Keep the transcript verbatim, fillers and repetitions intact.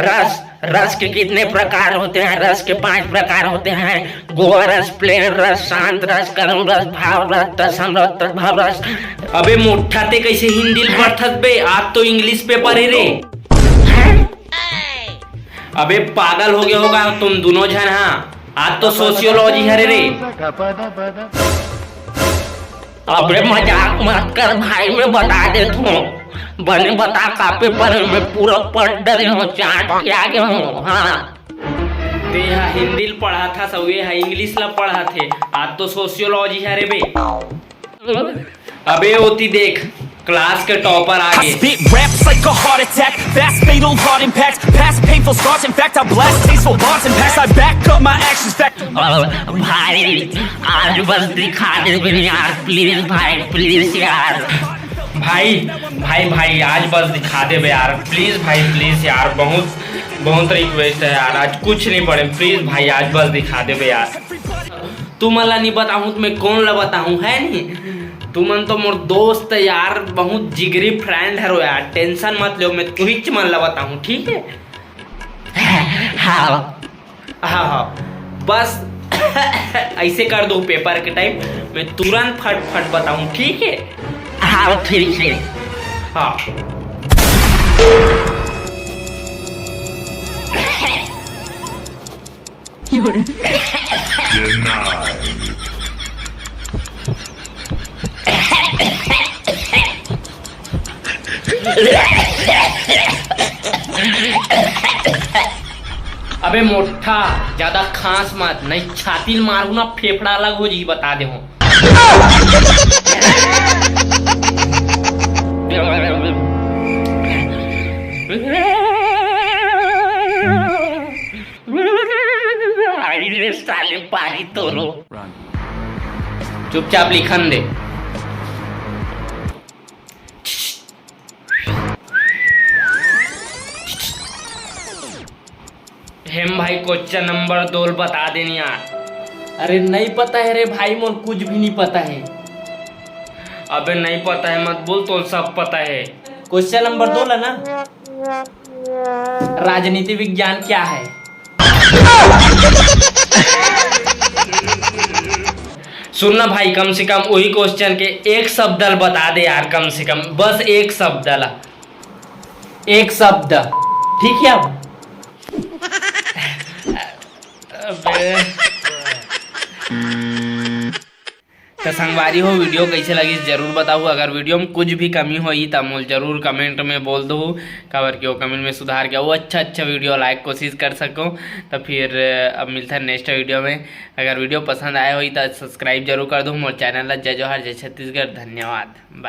रस, रस के कितने प्रकार होते हैं? रस के पांच प्रकार होते हैं: गोवा रस, प्रेम रस, शांत रस, करुण रस, भाव रस, तत्सम रस, तद्भव रस। अबे मोठा, ते कैसे हिंदी ल पढ़थस बे? आज तो इंग्लिश पेपर है रे। अबे पागल हो गए होगा तुम दोनों झन, हाँ। आज तो सोशियोलॉजी हरे रे। अबे मजाक मत कर भाई, मैं बता देत हूँ। बने बता का पेपर में पूरा पढ़ डरे हो, चाट के आ गए हो। हाँ। ते हा हिंदी ल पढ़ा था, सवे हा इंग्लिश ला पढ़ा थे। आज तो सोशियोलॉजी हरे बे। अबे ओती देख, क्लास के टॉपर आ गए। Spit raps like a heart attack, fast fatal heart impact, past painful scars. In fact, I blast tasteful bars and pass. I back up my actions, fact. भाई, आज बस दिखा दे बे यार, प्लीज भाई, प्लीज यार। भाई, भाई, भाई, आज बस दिखा दे बे यार, प्लीज भाई, प्लीज यार, बहुत, बहुत रिक्वेस्ट है यार, आज कुछ नहीं पढ़े, प्लीज भाई, आज बस दिखा दे बे यार। तुमन ला नहीं बताऊँ तो मैं कौन ला बताऊँ, है नहीं? तुमन तो मोर दोस्त यार, बहुत जिगरी फ्रेंड हरो यार, टेंशन मत लो, मैं तुहिच मन ला बताऊँ, ठीक है? हाँ। हाँ, हाँ, बस ऐसे कर दो, पेपर के टाइम मैं तुरंत फट फट बताऊँ, ठीक है? हाँ, ठीक है। हाँ। अबे मोठा, ज्यादा खांस मत, नहीं छाती ल मारू ना, फेफड़ा अलग हो जी, बता दे हूँ। अरे साले, पारी तोरो। चुपचाप लिखन दे। हेम भाई, क्वेश्चन नंबर दो ल बता देनी यार। अरे नहीं पता है रे भाई, मोर कुछ भी नहीं पता है। अबे नहीं पता है मत बोल, तो सब पता है। क्वेश्चन नंबर दो ला ना, राजनीति विज्ञान क्या है? सुन ना भाई, कम से कम वही क्वेश्चन के एक शब्द ल बता दे यार, कम से कम बस एक शब्द ला, एक शब्द, ठीक है? अब अबे। तो संगवारी हो, वीडियो कैसे लगिस जरूर बताहू। अगर वीडियो में कुछ भी कमी होई त मोल जरूर कमेंट में बोल दहू, काबर कि वो कमेंट में सुधार के वो अच्छा अच्छा वीडियो लाइक कोशिश कर सको। तो फिर अब मिलता है नेक्स्ट वीडियो में। अगर वीडियो पसंद आए होई त सब्सक्राइब जरूर कर दो मोर चैनल ला। जय जोहार, जय छत्तीसगढ़, धन्यवाद, बाय।